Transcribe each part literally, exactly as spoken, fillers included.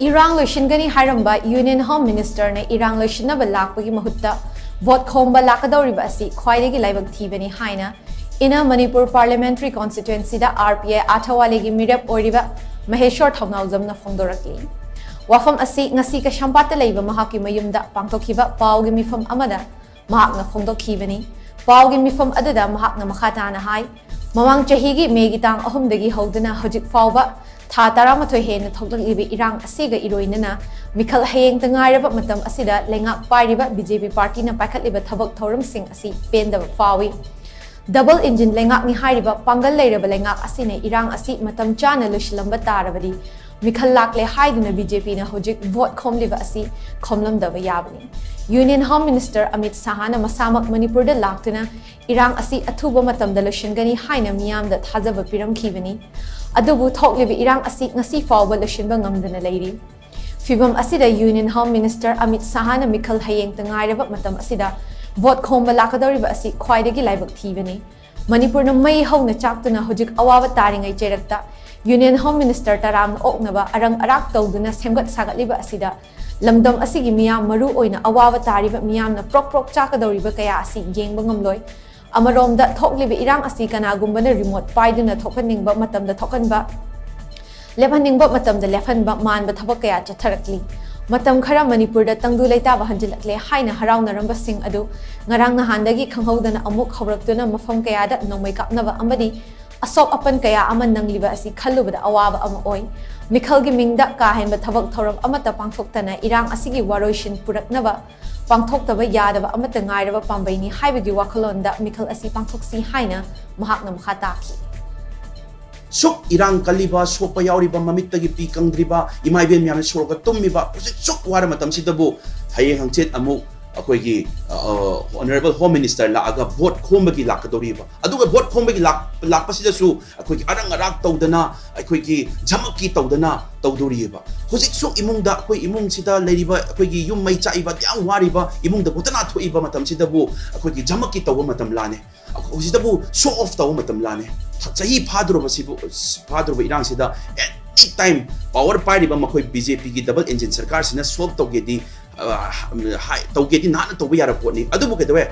ꯏꯔꯥꯡ ꯂꯣꯏꯁꯤꯟꯒꯅꯤ ꯍꯥꯏꯔꯝꯕ Union Home Minister ꯅ ꯏꯔꯥꯡ ꯂꯣꯏꯁꯤꯟꯅꯕ ꯂꯥꯛꯄꯒꯤ ꯃꯍꯨꯠꯇ ꯚꯣꯠ ꯈꯣꯝꯕ ꯂꯥꯛꯀꯗꯧꯔꯤꯕ ꯑꯁꯤ ꯈ꯭ꯋꯥꯏꯗꯒꯤ ꯂꯥꯏꯕꯛ ꯊꯤꯕꯅꯤ ꯍꯥꯏꯅ Inner Manipur Parliamentary Constituency the R P I ꯑꯥꯊꯥꯋꯥꯂꯦꯒꯤ ꯃꯤꯔꯦꯞ ꯑꯣꯏꯔꯤꯕ ꯃꯍꯦꯁ꯭ꯋꯔ ꯊꯧꯅꯥꯎꯖꯝꯅ ꯐꯣꯡꯗꯣꯔꯛꯂꯤ꯫ ꯋꯥꯐꯝ ꯑꯁꯤ ꯉꯁꯤ ꯀꯩꯁꯥꯝꯄꯥꯠꯇ ꯂꯩꯕ ꯃꯍꯥꯛꯀꯤ ꯃꯌꯨꯝꯗ ꯄꯥꯡꯊꯣꯛꯈꯤꯕ ꯄꯥꯎꯒꯤ ꯃꯤꯐꯝ ꯑꯃꯗ ꯃꯍꯥꯛꯅ ꯐꯣꯡꯗꯣꯛꯈꯤꯕꯅꯤ꯫ ꯄꯥꯎꯒꯤ ꯃꯤꯐꯝ ꯑꯗꯨꯗ ꯃꯍꯥꯛꯅ ꯃꯈꯥ ꯇꯥꯅ ꯍꯥꯏ, ꯃꯃꯥꯡ ꯆꯍꯤꯒꯤ ꯃꯦꯒꯤ ꯇꯥꯡ ꯑꯍꯨꯝꯗꯒꯤ ꯍꯧꯗꯨꯅ ꯍꯧꯖꯤꯛ ꯐꯥꯎꯕ ꯊꯥ ꯇꯔꯥꯃꯥꯊꯣꯏ ꯍꯦꯟꯅ ꯊꯣꯛꯂꯛꯂꯤꯕ ꯏꯔꯥꯡ ꯑꯁꯤꯒ ꯏꯔꯣꯏꯅꯅ ꯃꯤꯈꯜ ꯍꯌꯦꯡꯇ ꯉꯥꯏꯔꯕ ꯃꯇꯝ ꯑꯁꯤꯗ ꯂꯩꯉꯥꯛ ꯄꯥꯏꯔꯤꯕ B J P party ꯅ ꯄꯥꯏꯈꯠꯂꯤꯕ ꯊꯕꯛ ꯊꯧꯔꯝꯁꯤꯡ ꯑꯁꯤ ꯄꯦꯟꯗꯕ ꯐꯥꯎꯏ꯫ Double engine ꯂꯩꯉꯥꯛꯅꯤ ꯍꯥꯏꯔꯤꯕ ꯄꯥꯡꯒꯜ ꯂꯩꯔꯕ ꯂꯩꯉꯥꯛ ꯑꯁꯤꯅ ꯏꯔꯥꯡ ꯑꯁꯤ ꯃꯇꯝ ꯆꯥꯅ ꯂꯣꯏꯁꯤꯜꯂꯝꯕ ꯇꯥꯔꯕꯗꯤ ꯃꯤꯈꯜ ꯂꯥꯛꯂꯦ ꯍꯥꯏꯗꯨꯅ B J P ꯅ ꯍꯧꯖꯤꯛ ꯚꯣꯠ ꯈꯣꯝꯂꯤꯕ ꯑꯁꯤ ꯈꯣꯝꯂꯝꯗꯕ ꯌꯥꯕꯅꯤ꯫ Union Home Minister ꯑꯃꯤꯠ ꯁꯥꯍꯅ ꯃꯁꯥꯃꯛ ꯃꯅꯤꯄꯨꯔꯗ ꯂꯥꯛꯇꯨꯅ ꯏꯔꯥꯡ ꯑꯁꯤ ꯑꯊꯨꯕ ꯃꯇꯝꯗ ꯂꯣꯏꯁꯤꯟꯒꯅꯤ ꯍꯥꯏꯅ ꯃꯤꯌꯥꯝꯗ ꯊꯥꯖꯕ ꯄꯤꯔꯝꯈꯤꯕꯅꯤ꯫ ꯑꯗꯨꯕꯨ ꯊꯣꯛꯂꯤꯕ ꯏꯔꯥꯡ ꯑꯁꯤ ꯉꯁꯤ ꯐꯥꯎꯕ ꯂꯣꯏꯁꯤꯟꯕ ꯉꯝꯗꯅ ꯂꯩꯔꯤ꯫ ꯐꯤꯚꯝ ꯑꯁꯤꯗ Union Home Minister ꯑꯃꯤꯠ ꯁꯥꯍꯅ ꯃꯤꯈꯜ ꯍꯌꯦꯡꯇ ꯉꯥꯏꯔꯕ ꯃꯇꯝ ꯑꯁꯤꯗ ꯚꯣꯠ ꯈꯣꯝꯕ ꯂꯥꯛꯀꯗꯧꯔꯤꯕ ꯑꯁꯤ ꯈ꯭ꯋꯥꯏꯗꯒꯤ ꯂꯥꯏꯕꯛ ꯊꯤꯕꯅꯤ꯫ ꯃꯅꯤꯄꯨꯔꯅ ꯃꯩ ꯍꯧꯅ ꯆꯥꯛꯇꯨꯅ ꯍꯧꯖꯤꯛ ꯑꯋꯥꯕ ꯇꯥꯔꯤꯉꯩ ꯆꯩꯔꯛꯇ Union Home Minister ꯇꯔꯥꯝꯅ ꯑꯣꯛꯅꯕ ꯑꯔꯪ ꯑꯔꯥꯛ ꯇꯧꯗꯨꯅ ꯁꯦꯝꯒꯠ ꯁꯥꯒꯠꯂꯤꯕ ꯑꯁꯤꯗ ꯂꯝꯗꯝ ꯑꯁꯤꯒꯤ ꯃꯤꯌꯥꯝ, ꯃꯔꯨ ꯑꯣꯏꯅ ꯑꯋꯥꯕ ꯇꯥꯔꯤꯕ ꯃꯤꯌꯥꯝꯅ ꯄ꯭ꯔꯣꯛ ꯄ꯭ꯔꯣꯛ ꯆꯥꯛꯀꯗꯧꯔꯤꯕ ꯀꯌꯥ ꯑꯁꯤ ꯌꯦꯡꯕ ꯉꯝꯂꯣꯏ꯫ ꯑꯃꯔꯣꯝꯗ ꯊꯣꯛꯂꯤꯕ ꯏꯔꯥꯡ ꯑꯁꯤ ꯀꯅꯥꯒꯨꯝꯕꯅ remote ꯄꯥꯏꯗꯨꯅ ꯊꯣꯛꯍꯟꯅꯤꯡꯕ ꯃꯇꯝꯗ ꯊꯣꯛꯍꯟꯕ, ꯂꯦꯞꯍꯟꯅꯤꯡꯕ ꯃꯇꯝꯗ ꯂꯦꯞꯍꯟꯕ ꯃꯥꯟꯕ ꯊꯕꯛ ꯀꯌꯥ ꯆꯠꯊꯔꯛꯂꯤ꯫ ꯃꯇꯝ ꯈꯔ ꯃꯅꯤꯄꯨꯔꯗ ꯇꯪꯗꯨ ꯂꯩꯇꯥꯕ ꯍꯟꯖꯤꯜꯂꯛꯂꯦ ꯍꯥꯏꯅ ꯍꯔꯥꯎꯅꯔꯝꯕꯁꯤꯡ ꯑꯗꯨ ꯉꯔꯥꯡ ꯅꯍꯥꯟꯗꯒꯤ ꯈꯪꯍꯧꯗꯅ ꯑꯃꯨꯛ ꯍꯧꯔꯛꯇꯨꯅ ꯃꯐꯝ ꯀꯌꯥꯗ ꯅꯣꯡꯃꯩ ꯀꯥꯞꯅꯕ ꯑꯃꯗꯤ ꯑꯁꯣꯛ ꯑꯄꯟ ꯀꯌꯥ ꯑꯃ ꯅꯪꯂꯤꯕ ꯑꯁꯤ ꯈꯜꯂꯨꯕꯗ ꯑꯋꯥꯕ ꯑꯃ ꯑꯣꯏ꯫ ꯃꯤꯈꯜꯒꯤ ꯃꯤꯡꯗ ꯀꯥ ꯍꯦꯟꯕ ꯊꯕꯛ ꯊꯧꯔꯝ ꯑꯃꯠꯇ ꯄꯥꯡꯊꯣꯛꯇꯅ ꯏꯔꯥꯡ ꯑꯁꯤꯒꯤ ꯋꯥꯔꯣꯏꯁꯤꯟ ꯄꯨꯔꯛꯅꯕ ꯄꯥꯡꯊꯣꯛꯇꯕ ꯌꯥꯗꯕ ꯑꯃꯠꯇ ꯉꯥꯏꯔꯕ ꯄꯥꯝꯕꯩꯅꯤ ꯍꯥꯏꯕꯒꯤ ꯋꯥꯈꯜꯂꯣꯟꯗ ꯃꯤꯈꯜ ꯑꯁꯤ ꯄꯥꯡꯊꯣꯛꯁꯤ ꯍꯥꯏꯅ ꯃꯍꯥꯛꯅ ꯃꯈꯥ ꯇꯥꯈꯤ꯫ ꯁꯨꯛ ꯏꯔꯥꯡ ꯀꯜꯂꯤꯕ, ꯁꯣꯛꯄ ꯌꯥꯎꯔꯤꯕ, ꯃꯃꯤꯠꯇꯒꯤ ꯄꯤ ꯀꯪꯗ꯭ꯔꯤꯕ, ꯏꯃꯥ ꯏꯕꯦꯟ ꯃꯌꯥꯝꯅ ꯁꯣꯔꯒ ꯇꯨꯝꯃꯤꯕ, ꯍꯧꯖꯤꯛ ꯁꯨꯛ ꯋꯥꯔ ꯃꯇꯝꯁꯤꯗꯕꯨ ꯍꯌꯦꯡ ꯍꯪꯆꯤꯠ ꯑꯃꯨꯛ ꯑꯩꯈꯣꯏꯒꯤ Honourable Home Minister ꯂꯥꯛꯑꯒ ꯚꯣꯠ ꯈꯣꯝꯕꯒꯤ ꯂꯥꯛꯀꯗꯧꯔꯤꯕ, ꯑꯗꯨꯒ ꯚꯣꯠ ꯈꯣꯝꯕꯒꯤ ꯂꯥꯛ-, ꯂꯥꯛꯄꯁꯤꯗꯁꯨ ꯑꯩꯈꯣꯏꯒꯤ ꯑꯔꯪ ꯑꯔꯥꯛ ꯇꯧꯗꯅ, ꯑꯩꯈꯣꯏꯒꯤ ꯖꯃꯛꯀꯤ ꯇꯧꯗꯅ ꯇꯧꯗꯧꯔꯤꯑꯕ꯫ ꯍꯧꯖꯤꯛꯁꯨ ꯏꯃꯨꯡꯗ, ꯑꯩꯈꯣꯏ ꯏꯃꯨꯡꯁꯤꯗ ꯂꯩꯔꯤꯕ, ꯑꯩꯈꯣꯏꯒꯤ ꯌꯨꯝ ꯃꯩ ꯆꯥꯛꯏꯕ, ꯌꯥꯝ ꯋꯥꯔꯤꯕ ꯏꯃꯨꯡꯗ ꯘꯣꯇꯅꯥ ꯊꯣꯛꯏꯕ ꯃꯇꯝꯁꯤꯗꯕꯨ ꯑꯩꯈꯣꯏꯒꯤ ꯖꯃꯛꯀꯤ ꯇꯧꯕ ꯃꯇꯝ ꯂꯥꯅꯦ꯫ ꯍꯧꯖꯤꯛꯇꯕꯨ show off ꯇꯧꯕ ꯃꯇꯝ ꯂꯥꯅꯦ꯫ ꯆꯍꯤ ꯐꯥꯗ꯭ꯔꯕꯁꯤꯕꯨ, ꯐꯥꯗ꯭ꯔꯕ ꯏꯔꯥꯡꯁꯤꯗ ꯑꯦ, any time power ꯄꯥꯏꯔꯤꯕ ꯃꯈꯣꯏ ꯕꯤ ꯖꯦ ꯄꯤꯒꯤ double engine ꯁꯔꯀꯥꯔꯁꯤꯅ solve ꯇꯧꯒꯦꯗꯤ, ꯑ, ꯍꯥꯏ, ꯇꯧꯒꯦꯗꯤ ꯅꯍꯥꯟꯅ ꯇꯧꯕ ꯌꯥꯔꯕ ꯄꯣꯠꯅꯤ꯫ ꯑꯗꯨꯕꯨ ꯀꯩꯗꯧꯋꯦ?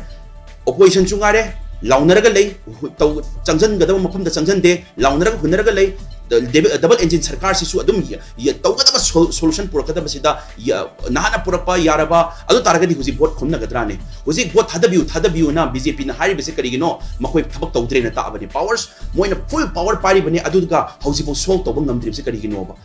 Oppositionꯁꯨ ꯉꯥꯏꯔꯦ, ꯂꯥꯎꯅꯔꯒ ꯂꯩ, ꯍꯨ-, ꯇꯧ-, ꯆꯪꯁꯤꯟꯒꯗꯕ ꯃꯐꯝꯗ ꯆꯪꯁꯤꯟꯗꯦ, ꯂꯥꯎꯅꯔꯒ ꯍꯨꯟꯅꯔꯒ ꯂꯩ꯫ ꯗ-, ꯗꯦꯕꯤ-, double engine ꯁꯔꯀꯥꯔꯁꯤꯁꯨ ꯑꯗꯨꯝ ꯌ-, ꯌ-, ꯇꯧꯒꯗꯕ sol-, solution ꯄꯨꯔꯛꯀꯗꯕꯁꯤꯗ ꯌ-, ꯅꯍꯥꯟꯅ ꯄꯨꯔꯛꯄ ꯌꯥꯔꯕ, ꯑꯗꯨ ꯇꯥꯔꯒꯗꯤ ꯍꯧꯖꯤꯛ vote ꯈꯣꯝꯅꯒꯗ꯭ꯔꯥꯅꯦ? ꯍꯧꯖꯤꯛ vote ꯊꯥꯗꯕꯤꯌꯨ, ꯊꯥꯗꯕꯤꯌꯨꯅ ꯕꯤ ꯖꯦ ꯄꯤꯅ ꯍꯥꯏꯔꯤꯕꯁꯦ ꯀꯔꯤꯒꯤꯅꯣ? ꯃꯈꯣꯏ ꯊꯕꯛ ꯇꯧꯗ꯭ꯔꯦꯅ ꯇꯥꯛꯑꯕꯅꯤ꯫ Powers, ꯃꯣꯏꯅ full power ꯄꯥꯏꯔꯤꯕꯅꯤ, ꯑꯗꯨꯒ ꯍꯧꯖꯤꯛꯐꯥꯎ solve ꯇꯧꯕ ꯉꯝꯗ꯭ꯔꯤꯕꯁꯦ ꯀꯔꯤꯒꯤꯅꯣꯕ?